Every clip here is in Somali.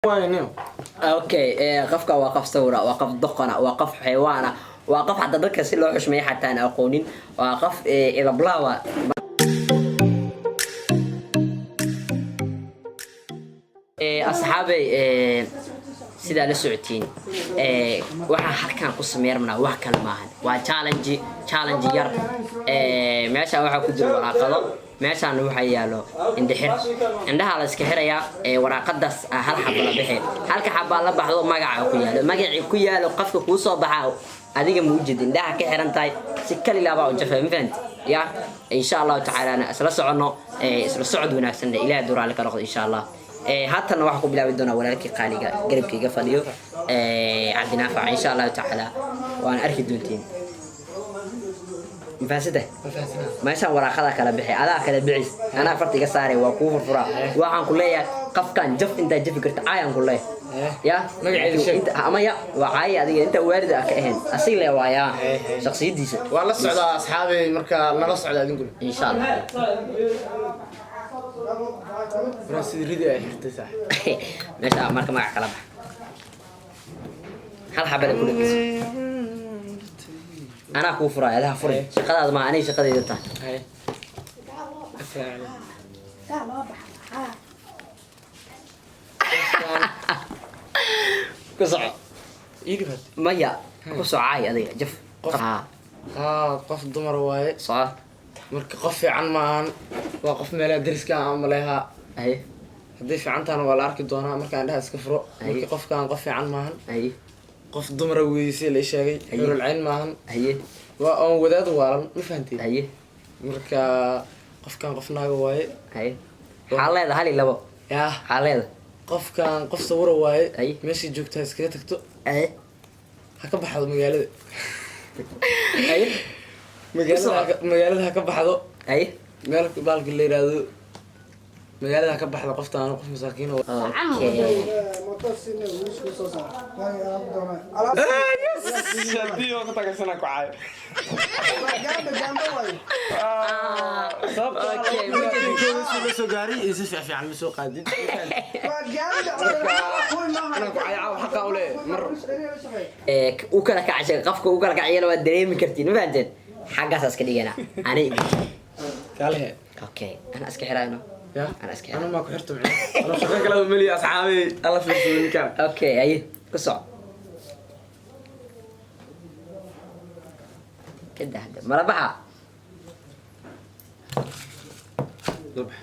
Okay, qofka waa qof sawira, waa qof doqona, waa qof xayawaana, waa qof xataa dadka si loo xushmeeyo xataa aan aqoonin, waa qof idablaawa. Asxaabey, sidaa la socotiin, waxaan halkan ku sameyn rabnaa wax kale maahan, waa challenge, challenge yar. Meeshaan waxaa ku jira waraaqado, meeshaan waxaa yaalo indhixir, indhaha la iska xirayaa. Waraaqadaas hal xaba la bixi, halka xabaa la baxdo magaca ku yaalo, magacii ku yaalo qofka kuu soo baxaa adiga ma ujeed, indhaha ka xiran tahay, si kalilaabaa u jafay, ma fahanti? Ya insha Allahu tacaala isla soconno, isla socod wanaagsan, Ilahay duraale ka noqdo insha Allah. Haatanna waxaa ku bilaabi doonaa walaalkii qaaliga garabkayga fadhiyo, Cabdinaafac. Insha Allahu tacaala waana arki doontiin. Mafahansanta? Meeshaan waraaqada kala bixi, adaa kala bixis, anaa farta iga saaray, waa kuu furfuraa. Waxaan ku leeyahay qofkan jaf, intaa jafi karta caayaan ku leeyahay ya. Magaceeda sheeg. Ama ya waa caayi adiga inta waalid ah ka ahayn asig le waayaa shakhsiyadiisa. Waa la socdaa asxaabey, marka nala socda adinkuna. Insha Allah. Waraa sidii ridi ay xirtay saax. Meesha marka magac kala bax, hal xabada ku dhegeyso, anaa kuu furaya, adaha furay, shaqadaada maa, aniga shaqadayda tahay. Haye. Assalaamu calaykum. Ku soco. Ii dhibaat. Maya, ku soco, caay adiga jaf. Qof- Haa. Haa, qof dumar waaye. Soco. Marka qof fiican maahan, waa qof meelaha deriska aan maleehaa. Haye. Hadday fiican tahana waa la arki doonaa marka indhaha iska furo. Haye. Marka qofkaan qof fiican maahan. Haye. Qof dumara weysay la ii sheegay. Haye. Xurul cayn maahan. Haye. Waa oon wadaad waalan, ma fahanteen? Haye. Marka qofkaan qof naaga waaye. Haye, waxaa leeda hal iyo labo. Yaa. Waxaa leeda. Qofkaan qof sawira waaye. Haye. Meeshay joogta ha iskaga tagto. Haye. Ha ka baxdo magaalada. Haye. Magaalada ha ka baxdo. Haye. Meel baalka la yiraahdo magaalada ha ka baxdo qoftaan, qof masaakiin oo Okay. Haddii oo ku tagarsana ku caayo. Okay. La soo gaaray iyo si fiican ma soo qaadin inaan ku caayo caaw xaqa u leeyahay mar. U kala kacashay, qofka u kala kacayana waa dareemi kartiin, ma fahanteen? Xaggaasaa iska dhigana ani. Kaalehe. Okay, ana iska xirayno. Ya. Ana iska Ana xiray. Maa ku xirto micno ana shaqo kale meliya asxaabey, alla fiirsado ninkaan. Okay, aye, ku soco. Kada hadda mala baxa. Dabax.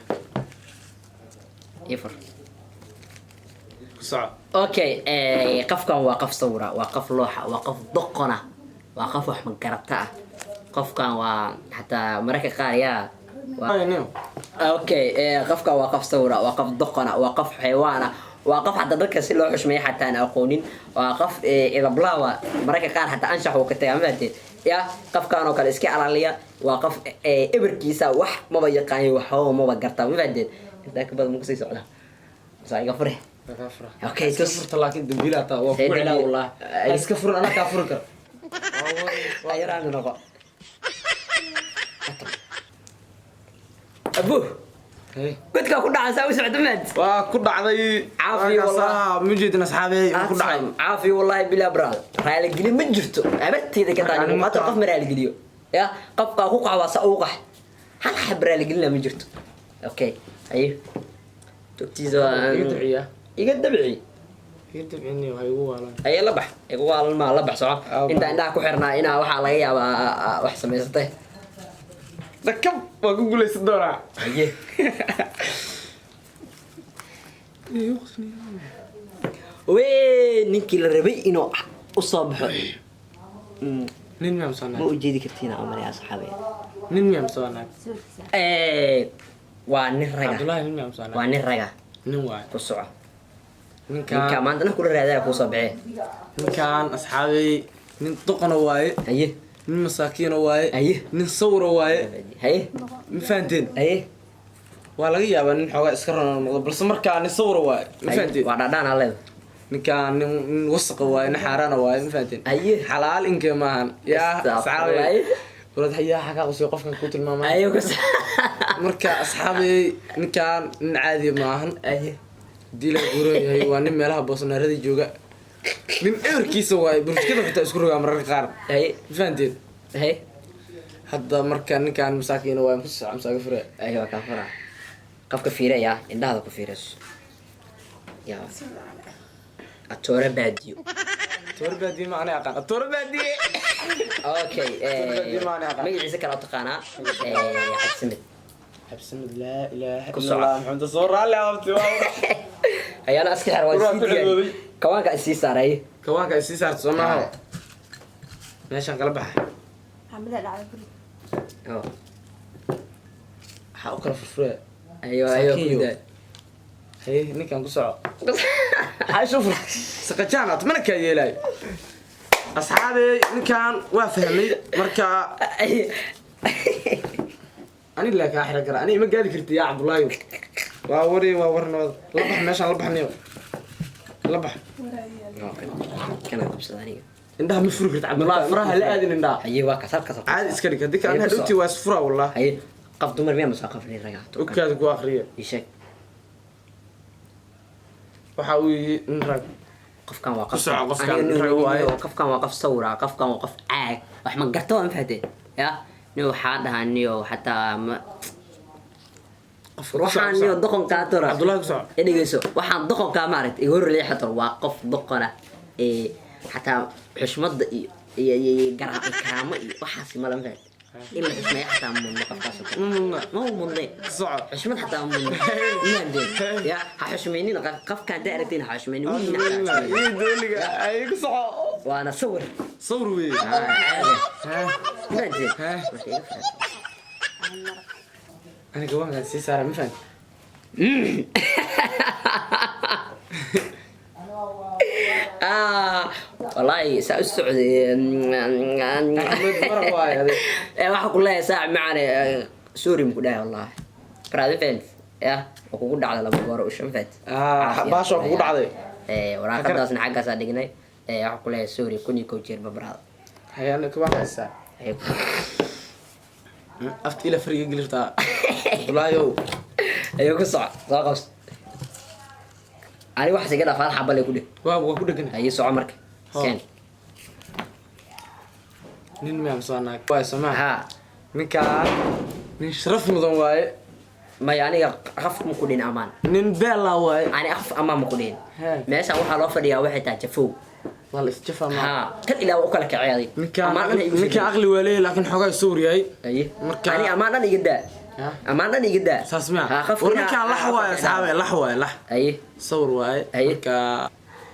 Ii fur. Ku soco. Okay, qofkan waa qof sawira, waa qof looxa, waa qof doqona, waa qof wax magarata ah. Qofkan waa xataa mararka qaar yaa okay, qofkan waa qof sawira, waa qof doqona, waa qof xayawaana, waa qof xataa dadka si loo xushmeeyo xataa aan aqoonin, waa qof idablaawa, mararka qaar xataa anshax uu ka tagaa, ma fahanteen? Ya qofkan oo kale iska alaaliya, waa qof eberkiisa wax maba yaqaanin, waxba maba garta, ma fahanteen? Intaa ka badan ma kusii socdaa masaa iga fure? Okay, iska tus. Furta, laakiin dambiila taa waa ku Hey, celaa. dambiil. Wallahi Ay. Ha iska furin, anaa kaa furi kara. Ayaraanu noqo abu. Hey. Godkaa ku dhaca saa u socda maad. Waa ku dhacday. Caafi. Markaasaa ma jeedin asxaabey, wuu ku dhacay. Caafi wallahi bilaa bra, raaligeli ma jirto abarteeda ka Marka taani anima maanta. Qof ma raaligeliyo ya, qofkaa ku qax waa sa ugu qax, hal xab raaligelina ma jirto. Okay, ayo, togtiisa waa Iga dabciya. Iga dabci. Iga dabcini, waxay igu waalan. Aye, la bax, igu waalan maa, la bax, soco. Ah, intaa indhaha ku xirnaa inaa waxaa laga yaabaa wax samaysatay. Dakab waa ku guulaysan doonaa. Aye. Wee, ninkii la rabay inuu u soo baxo. Nin miyaa masoo Ma naag? ujeedi kartiin aan umaleeyaa asxaabe. Nin miyaa masoo naag? Waa nin raga. Cabdullaahi, nin miyaa masoo naag? Waa nin raga. Nin waaye. Ku soco. Ninka Ninkaan maanta dhan kula raadaya kuu soo baxee. Ninkaan asxaabey nin doqona waaye. Haye. Nin masaakiina waaye. Haye. Nin sawira waaye. Haye. Ma fahanteen? Haye. Waa laga yaabaa nin xoogaa iska roon noqdo, balse markaa nin sawira waaye, ma Haye. fahanteen? Waa dhaadhaan aa leeda. Ninkaan nin wasaqa waaye, nin xaaraana waaye, ma fahanteen? Haye. Xalaal inkee maahan yaa Astaghfirullah. asxaabey, walad hayaa xagaa qusiyo qofkan ku tilmaamaya. Ayo, ku Marka asxaabey, ninkaan nin caadi maahan. Haye. Haddii la guuran yahay, waa nin meelaha boosnaarada jooga, nin ewerkiisa waaye, burjikada xitaa isku rogaa mararka qaar. Haye. Ma fahanteen? Haye. Hadda marka ninkaan masaakiina waa ku soco masaaga fure. Ayo, waa kaa furaa. Qofka fiiraya, indhahada ku fiirayso. Yaa atoore baadiyo? Atoore baadiye ma anay aqaan atoore baadiye. Okay. Baadiyo ma anay aqaan. Magaciisa kale oo taqaanaa, Cabdisamid. Cabdisamid, laa ilaaha Ku illa soco. Allah Maxamed, soo raalli abti waa. Ayaana iska xir, waa Waraa sii ku diyaari. xidhoobay. Kawaanka is sii saaray. Kawaanka ay sii saarto soo maaha, meeshaan kala baxa. Xamida dhacda guri. Oh. Waxaa u kala furfuraya. Ayo ayo. Saakiin. Kudaa. Haye, ninkaan ku soco. Maxaa isu fur saqajaan aad mana kaa yeelaayo. Asxaabey, ninkaan waa fahmay marka ani laa kaa xira kara, ani ima gaadi karti yaa Cabdullaahi. Waa wari, waa war nabad. La bax meeshaan, la baxniyo, la bax. Kana qabsada aniga. Indhaha ma furi karti, Cabdullaahi, furaha la aadin indhaha. Haye, waa kaas halkaas. Caadi iska dhig, haddii Haye, kalena ku soco. hadhowtii waa isfuraa wallah. Haye, qof dumar miyaa masoo qof nin ragaa? Ogkaada ku akriya. Ii sheeg. Waxa uu yihi nin rag. Qofkan waa Ku qof soco, qofkan aniga rag waaye. Qofkan waa qof sawira, qofkan waa qof caag wax ma garto, waa ma fahatee ya nin waxaa dhahaa niyo xataa ma Qofka ku soco, waxaan ku niyo soco. doqonkaa tora. Cabdullaahi, ku soco. I dhegeyso, waxaan doqonkaa maaragtay iga horleeya xataa waa qof doqona ee xataa xushmada iyo karaamo iyo waxaasi mala ma fahatee, in la xushmeeyo xataa ma mudno qofkaas oo kale. Ma mudna. Ma mudne. Ku soco. Xushmad xataa ma mudno miyaandeen ya ha xushmeynina qofka haddaa aragtiin, ha xushmeynin weligiina, xataa ha xushmeynin. Iyo dooliga ay ku soco. Waana sawir. Sawir weeye. Ah, caadi. Hee. Miyaandeen? Hee. Marka iga faham. Aniga waankaan sii saara, ma fahanti? Ah, wallahi saa u socday. Axmed maraq waaye adig. Waxaa ku leeyahay saac macane, sorry ma ku dhahay wallahi. Brother fans, ya waa kugu dhacday laba goor usha, ma fahanti? Ah, baasha waa kugu dhacday. Waraaqadaasna xaggaasaa dhignay. Waxaa ku leeyahay sorry 1001 jeer ba, brother. Haye, aniga waan haysaa. Afta ila fariga gelirtaa, Cabdullaahiyow. Ayuu ku soco, soo qabso. Ani waxaas iga dhaaf, hal xaba lay ku dheh. Waa ku dhegan. Haye, soco marka. Ho. Keen. Nin miyaa soo naag waay somaa? Haa. Ninkaan nin sharaf mudan waaye. Maya, aniga qof ma ku dhihin amaan. Nin beela waaye. Ani qof amaan ma ku dhihin. Hee. Meeshaan waxaa loo fadhiyaa waxay tahay jafow. Waa la isjafaa ma. Haa, kan ilaa waa u kala kaceeday. Ninkaan Amaan dhan ha igu ninkaan sheegin. aqli waa leeyahay, laakiin xoogaa sawir yahay. Haye. Marka- Ani amaan dhan iga daa. Ha? Amaan dhan iga daa. Saas miya? Haa, qof War ninkaan lax waaye, asxaabe, lax waaye, lax. Haye. Sawir waaye. Haye. Marka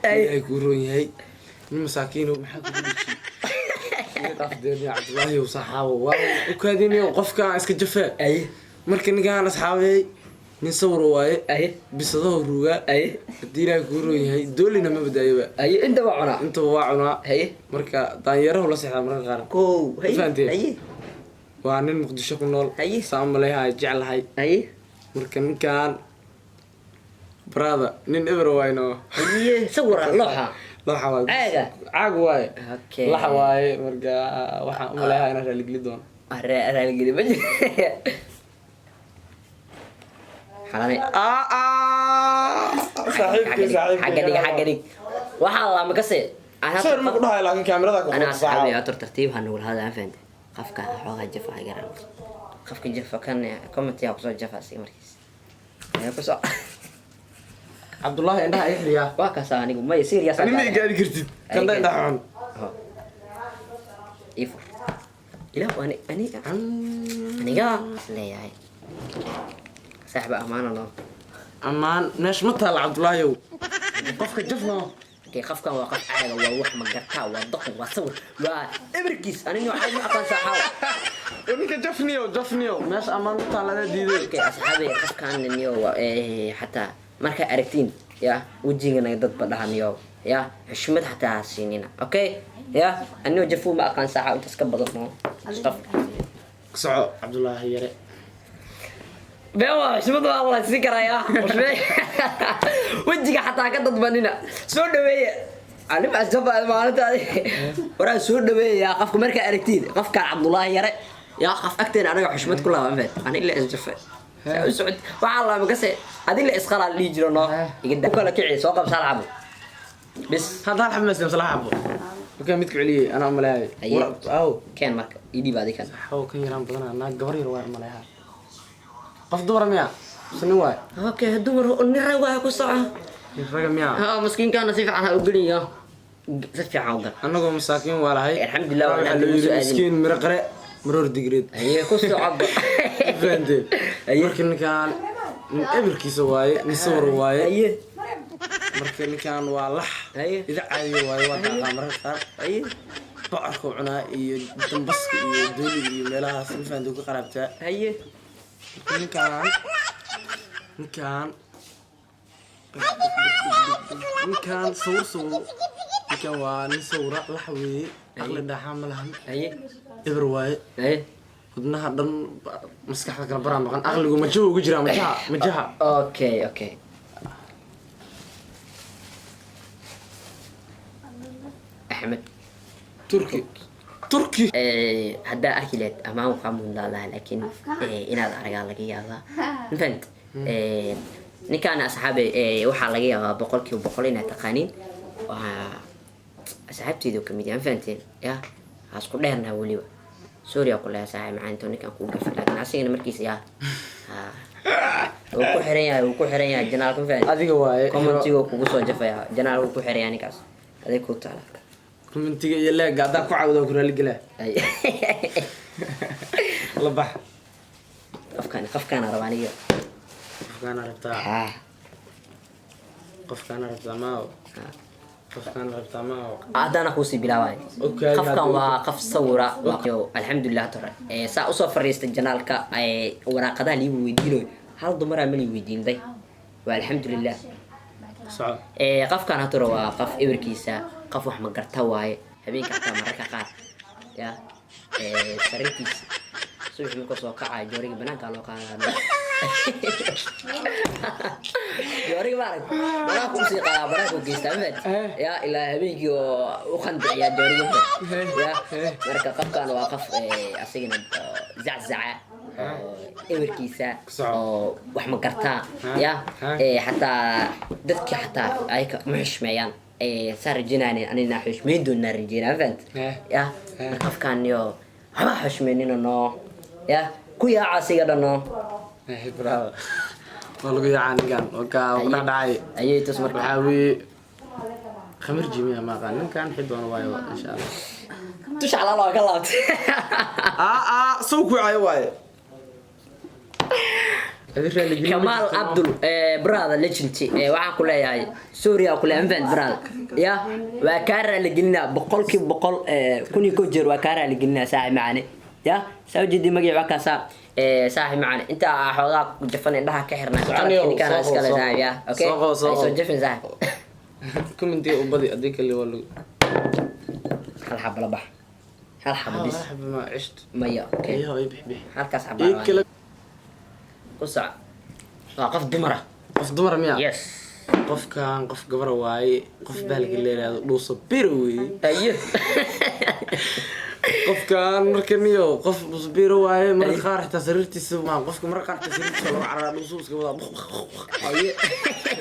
Haye. ilaahay kuu roon yahay, nin masaakiin maxaa kugu dhijiyey? Iga dhaaf deeniya, Cabdullaahi saxaabo, waa u kaadinayo qofkaan iska jafee. Haye. Marka ninkaan, asxaabey, nin sawir waaye. Haye. Bisadaho ruugaa. Haye. Haddii ilaahay kuu roon yahay, doolina ma badaayoba. Haye, inta waa cunaa. Intaba waa cunaa. Haye. Marka daanyarahu la seexdaa mararka qaar. Kow, haye. Fahanteen? Haye. Waa nin Muqdisho ku nool. Haye. Saan maleeyahay jeclahay. Haye. Marka ninkaan, brother, nin eber waayno. Haye, sawira looxa. Looxa waaye. Caaga? Caag waaye. Okay. Lax waaye. Marka waxaan u maleeyahay inaan raaligeli doono. Raaligeli ma jiro xalane. Saaxiibkii, saaxiibkii. Xagga dhig, xagga dhig, waxaa lama kase. Sawir ma ku dhahay, laakiin kaamirada ku Anaa qoran. asxaabi ator tartiib ha nugula hada, aan fahantay. Qofka xoogaa jafa garan, qofka jafa kan comment yaa kusoo jafa asiga markiis ayaa kusoo. Cabdullaahi, indhaha iga xiriyaa. Waa kaasa, anigu may serious. Ani ma igaadi kartid kandha indhaha xun. Ii fur ilaah, ani aniga aniga leeyahay saaxiba amaana noo. Ammaan meesha ma taalla, Cabdullaahiyow, qofka jafno. Okay, qofkan waa qof caaga, waa wax ma gartaa, waa doqon, waa sawir, waa eberkiis. Aniga waxaa ma aqaan saaxaawa. Ninka jafniyo, jafniyo, meesha ammaan ma taalla, adaa diiday. Okay, asxaabi, qofkan niyo xataa markaa aragtiin ya wejigana dadba dhahaniyo ya xushmad xataa ha siinina. Okay, ya anigo jafuu ma aqaan saaxa, intaas ka badan no qof. Soco, Cabdullaahi yare. Been waa, xushmad waa la siin karayaa. Xushmad wejiga xataa ka dadbanina, soo dhaweeya alim asjaba maalintaadi waraa soo dhaweeya qofka markaa aragtiin qofkaan Cabdullaahi yare yaa qof agteena anaga xushmad ku laaba mafahat ani ilaa isjafe. Saa u socod waxaa la makase adin la isqalaa la dhihi jiro no. Iga daa kala kici, soo qabsa hal xabo bis. Hadda hal xabo maysan laba xabo. Okay, mid ku celiyay anaa umaleeyay. Haye. Aw. Keen marka, ii dhiib adi kan. Xaw kan yaraan badanaa, naag gabar yar waa umaleeyaa. Qof dumar miya mise nin waay? Okay, dumar, nin rag waa, ku soco. Nin raga miya? Ha, maskiinkaana si fiican ha u geliyo, si fiican u gal. Annagoo masaakiin waa lahay. Alxamdulillah, waa waxaa inaan loo lagu yiri soo aadin. Miskiin miro qare maroor digreed. Haye, ku soco. Fahanteen? Haye. Marka ninkaan nin ebirkiisa waaye, nin sawir waaye. Haye. Marka ninkaan waa lax. Haye. Ida caadiya waaye, waa daaqaa mararka qaar. Haye. Bocorka uu cunaa iyo dambaska iyo dooliga iyo meelahaas, ma fahanteen, ku qaraabtaa. Haye. Marka ninkaan sawir, ninkaan waa nin sawira, lax weeye, aqli dhaaxaa ma lahan. Haye. Eber waaye. Haye. Wadnaha dhan maskaxda kala baraa maqan, aqligu majaha ugu jiraa, majaha. Okay, Axmed. Turki, Turki. Haddaa arki lahayd amaan waxaa mudnaa lahaa, laakiin inaad aragaa laga yaabaa, ma fahant? Ninkaan asxaabe, waxaa laga yaabaa 100% inaad taqaaniin, waa asxaabteydu kamid yahay, ma fahanteen? Ya waa isku dheernaha weliba. Sorry aa ku leeyahay, saaxiib macaanto, ninkaan kuu gafi, laakiin asigana markiisa ya ha wuu ku xiran yahay, wuu ku xiran yahay janaalka, ma fahanteen? Adiga waaye. Commentiga kugu soo jafaya, janaal wuu ku xiran yahay ninkaas, aday kuu taala. Commentiga iyo leega haddaan ku cawdo, ku raali gelaa. Ay. La bax. Qofkaan, qofkaana rabaa aniga. Qofkaana rabtaa? Ha. Qofkaana rabtaa maawo? Qofkaana rabtaa maawo? Haddana kuusii bilaabay. Okay. Qofkan waa qof sawira. Alxamdulilah, tore saa usoo fariistay janaalka, waraaqadaha liigu weydiinayo hal dumaraa mali weydiinday, waa alxamdulilah. Soco. Qofkan hatore waa qof ebirkiisa, qof wax ma garta waaye. Habeenka xataa mararka qaar ya sariirtiisa subax markuu soo kacayo jooriga banaanka loo qaadaa, jooriga maarag banaanka usii qaadaa, banaanka u geystaa, mafad ya ilaa habeenkii oo u qandiciyaa jooriga, mafad ya. Marka qofkan waa qof asigana oo zaczaca oo eberkiisa oo wax ma gartaa ya. Xataa dadki xataa ayaka ma xushmeeyaan. Saa rajeynayaan anina xushmeyn doonaa, rajeynaa, ma fahant? Ya, marka qofkan yo waxba xushmeynina noo ya ku yaaca asiga dhan noo. Brother, waa lagu yaacaa ninkan, waa kaa ku dhacdhacay. Ayay tus marka. Waxaa weeye khamir jimiya, ma aqaan ninkan xidoona waayo, insha Allah. Tusha calaal waa ka laabtay. Aa saw ku caayo waaye. Adi raali gelin ma Kamaal jirto. Abdul, brother legend, waxaan ku leeyahay sorry aan ku leeyahay, ma fahant brother? Ya waa kaa raali gelinaa 100%, 1001 jeer waa kaa raali gelinaa, saaxib macaane. Ya saa ujeedi magaci waa kaasaa, saaxib macaane, inta aa xoogaa jafan indhaha ka xirnaa. Soconyo, ninkaan soo iskale qabo, saaxib ya okay. Soo qabo, soo Ay soo qabo. jafin, saaxib. Commentiga u badi, adii kale waa lagu Hal xabo la bax, hal xabo bis. Hal xabo ma cishto. Maya, okay. Iyaha ay bix bix. Halkaas xabo. Ii kale. Ku soco, waa qof dumar ah. Qof dumar miya? Yes. Qofkan qof gabara waaye, qof baalka la yiraahdo dhuuso bir weeye. Ayo. Qofkan marka niyo qof dhuuso bir waaye, marka qaar xitaa sariirtiisa ma qofka, marka qaar xitaa sariirtiisa lagu cararaa, dhuuso iska wadaa. Ayo.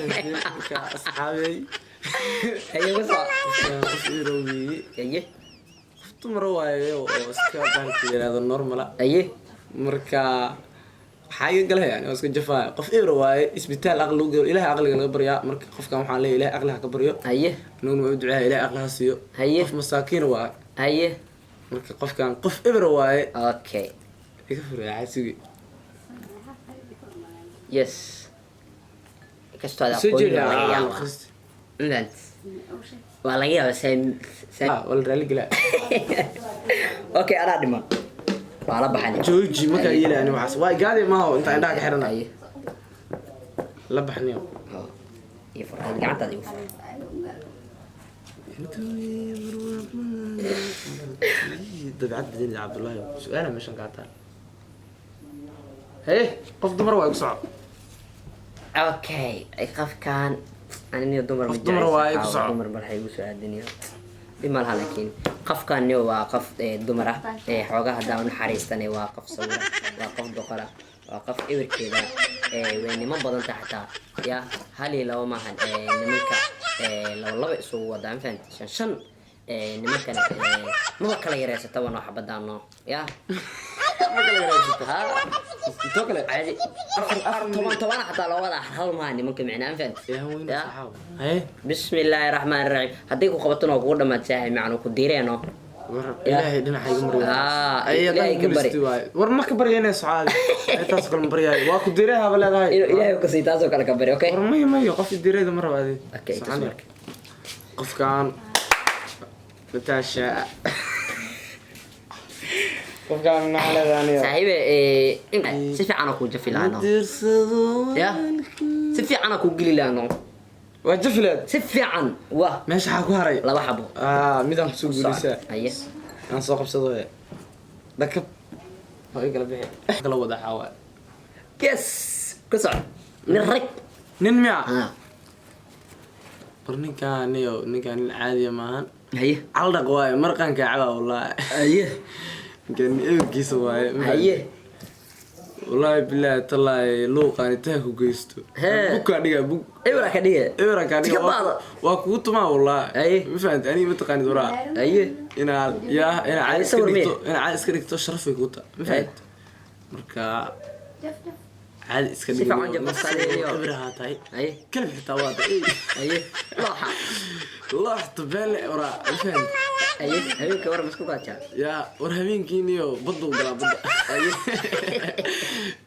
Marka asxaabey, Ayo, ku soco. qofkan qof iro weeye. Ayo. Qof dumar waaye oo iska baalka la yiraahdo normala. Ayo. Marka waxaa iga galay yani waa iska jafaaya, qof ibra waaye, isbitaal aqli lagu galo, Ilahay aqliga laga baryaa. Marka qofkan waxaan leeyahay Ilahay aqli ha ka baryo. Haye. Aniguna waa u duceeya, Ilahay aqli ha siiyo. Haye. Qof masaakiin waaye. Haye. Marka qofkan qof ibra waaye. Okay. Iga furaya xasigi. Yes, kastoo aad soo aqoonin jeeda. waa laga yaabaa. Mafahant? Waa laga yaabaa Waa la raali gelaa. Okay, anaa dhiman, waa la baxan. Jooji, markaa yeelay ani waxaas waa igaadi maaho, intaa indhaha ka xirana. Haye. La baxniyo. Oo. Iyo fur gacantaada, igu fur. Dabcad badani Cabdullaahi, su-aala meeshan kaataa. Hee, qof dumar waa, igu soco. Okay, qofkan aniniyo dumar ma Qof dumar jecel. waaye, ku Aa, soco. Dumar marxay igu soo aadiniyo, dhib ma laha, laakiin qofkan niyo waa qof dumar ah, xoogaa haddaan u naxariistanay, waa qof sawira, waa qof doqora, waa Waa qof eberkeeda way niman badan tahay xataa ya, hal iyo laba maahan, nimanka laba laba isugu wadaa, ma fahanti? Shan shan nimankan maba kala yareysataba noo xabadaano ya. Ma kala yareysato. Ha. Intoo kale. Caadi afar afar toban toban xataa loo wadaa, hal maaha nimanka micnaa, ma fahanti? Yaa weyn. Ya. Saxaab haye. Bismi illaahi raxmaani raxiim. Hadday ku qabatona waa kugu dhamaad saaxib macnuu ku diireeno. War ilaahay dhinaca iga mariyo. Ah, ay Ilaahay ka bari. Waaye war ma ka baryaynay socaadi, taas kale ma baryaayo, waa ku diray haba leedahay. Inuu ilaahay ka sii taasoo kale ka bari, okay. War mayo mayo, qof dirayda ma rabo adi. Okay, tus Socon. Marka. Qofkaan Natasha, qofkaan maxaa leedahay aniga? Saaxiibe si fiican oo kuu jafi lahaano ya, si fiican oo kuu geli lahaano. Waa jafileed. Si fiican wa. Meesha waxaa ku haray laba xabo. Ah, midaan kusoo guuleysaa. Haye. Aan soo qabsado ee dhakab oo igala bixi kala wada xaawa. Yes, ku soco nin rag. Nin miya? Ah. War ninkaan niyo, ninkaan nin caadiya maahan. Haye. Caldhaq waaye, marqanka cabaa wallaahi. Haye. Ninkaan eberkiisa waaye. Haye. Wallaahi bilaahi tallaahi, luuqaan intaa ku geysto. Hee. Bugkaa dhigaa bug. Ebra ka dhige. Eberan kaa dhiga. Iska baado. Waa kugu tumaa wallaahi. Haye. Ma fahanti aniga, ma taqaanid waraa. Haye. Inaad yaa inaad caadi iska Sawir miye? dhigto, inaad caadi iska dhigto sharafay kuu tahay, ma fahanti? Marka caadi iska Si dhig. fiican jabka. Eber ahaa tahay. Haye. Kalib xitaa waa tahay. Haye, looxa. Loox tabeelle waraa, ma fahanti? Haye, habeenka war masku kaajaa. Yaa war habeenkiiniyo badda u galaa badda.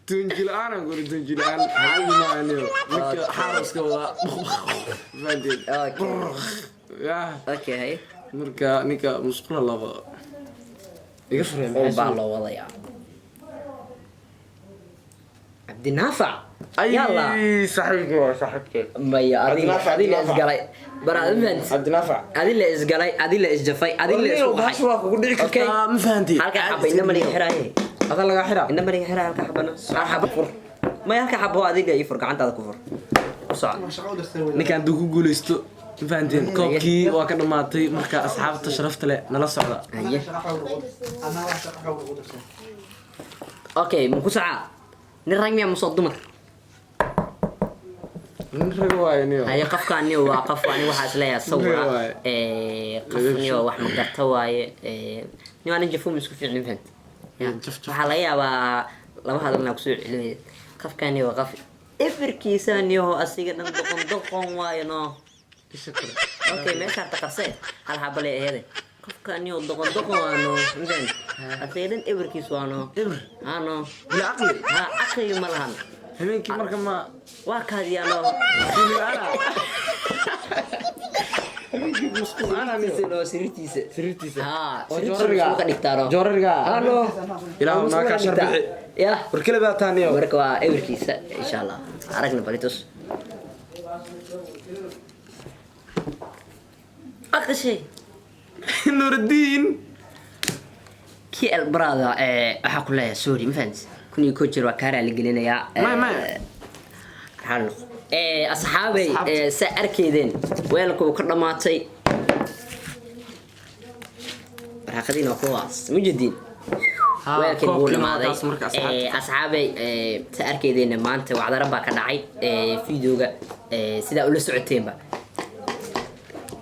Tuunji la-aan aan guri, tuunji la-aan caadi maaniyo, ninka xaaruska wadaa, fahanteen? Okay. Yaa. Okay, haye. Marka ninka musqula loo wado iga furaya. Ul baa loo wadayaa Cabdinaafac. Yalla. Ay, saaxiibkii waa saaxiibkii. Maya adiga. Cabdinaafac, Adiga Cabdinaafac. isgalay baraadament. Cabdinaafac. Adila isgalay, adila isjafay, adila isku Baasha waa kugu dhici Okay. kartaa, ma fahanti? Halka xaba inna maniga xiraaye. Adaa lagaa xiraa. Inna maniga xiraa halka xabana, hal xaba fur. Maya, halka xabo adiga ii fur, gacantaada ku fur, ku soco. Ninkaan hadduu ku guuleysto, ma fahanteen, koobkii waa ka dhamaatay. Marka asxaabta sharafta leh nala socda. Haye, okay, ma ku socaa nin rag miya musoo dumar? Nin raga waayo niyo. Haye, qofkaan niyo waa qof ani waxaa isleeyahay sawira. Waaye. Qof niyo wax ma garta waaye. Niyo anin jafuum isku fiicnin, fahant? Ya. Jaf, jaf. Waxaa laga yaabaa laba hadal inaan kusoo celinayo. Qofkaan niyo waa qof efirkiisa niyo, asiga dhan doqon doqon waayo no. Isha kale. Okay, meesha harta qabsee, hal xaba le aheede. Qofkaan niyo doqon doqon waa no, mafahant? Asiga dhan eberkiis waa no. Eber. Ha no. Bila caqli. Ha, caqli ma lahan. Habeenkii marka ma Waa kaadiyaa no. suuli-aana habeenkii, musqul la'aana niyo. No, sariirtiisa. Sariirtiisa. Ha. Oo sariirtiisa joorariga. ka dhigtaano. Joorariga. Hano. Ilaahu naa kaa shar bixi. Ya. War kale baa taa niyo. Marka waa eberkiisa, insha Allah aragna balitus aqashay. Nurudiin. KL brother, waxaa ku leeyahay sorry, ma fahanti? 1001 jeer waa kaa raali gelinayaa. May, may. Raali noqo. Asxaabay. Asxaabta. Saa arkaydeen, weelka uu ka dhamaatay, waraaqadiina waa kuwaas mujadiin. Ha, weelkii wuu koobkiina waa dhamaaday. kaas marka asxaabta. Asxaabay, saa arkaydeenna maanta wacdaro baa ka dhacay videoga. Sidaa ula socoteenba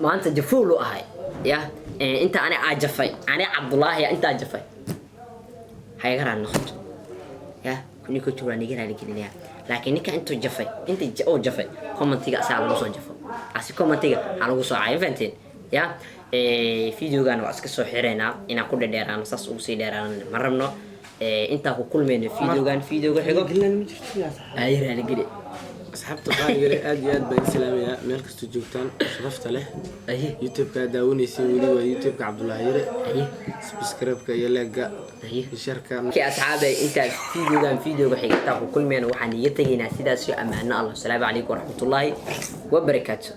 maanta jafuul u ahay ya. Inta ani aa jafay, ani Cabdulaahi intaa jafay, ha iga raali noqoto ya. 1001 jeer waa niga raali gelinaya, laakiin ninka intuu jafay, inta uu jafay, commentiga asaa lagu soo jafo, asi commentiga ha lagu soo caayo, fahanteen ya? Videogan waa iska soo xireynaa, inaan ku dhedheeraano saas ugu sii dheeraano ma rabno. Intaa ku kulmayno videogan videoga xigo. Gelinaan ma jirto yaa asxaab. Ay raali geli. Asxaabta qaaliga aad iyo aad baan idin salaamayaa meel kastoo joogtaan, sharafta leh. Aye. YouTube-ka aad daawanaysiin weli waa YouTube-ka Cabdullaahi Yare. Aye. Subscribe-ka iyo like-ga Aye. iyo share-ka. Okay, asxaabay, intaa videogan videoga xiga intaan ku kulmayno, waxaan iga tegaynaa sidaas iyo ammaano Allah. Asalaamu calaykum waraxmatullaahi wabarakaatu.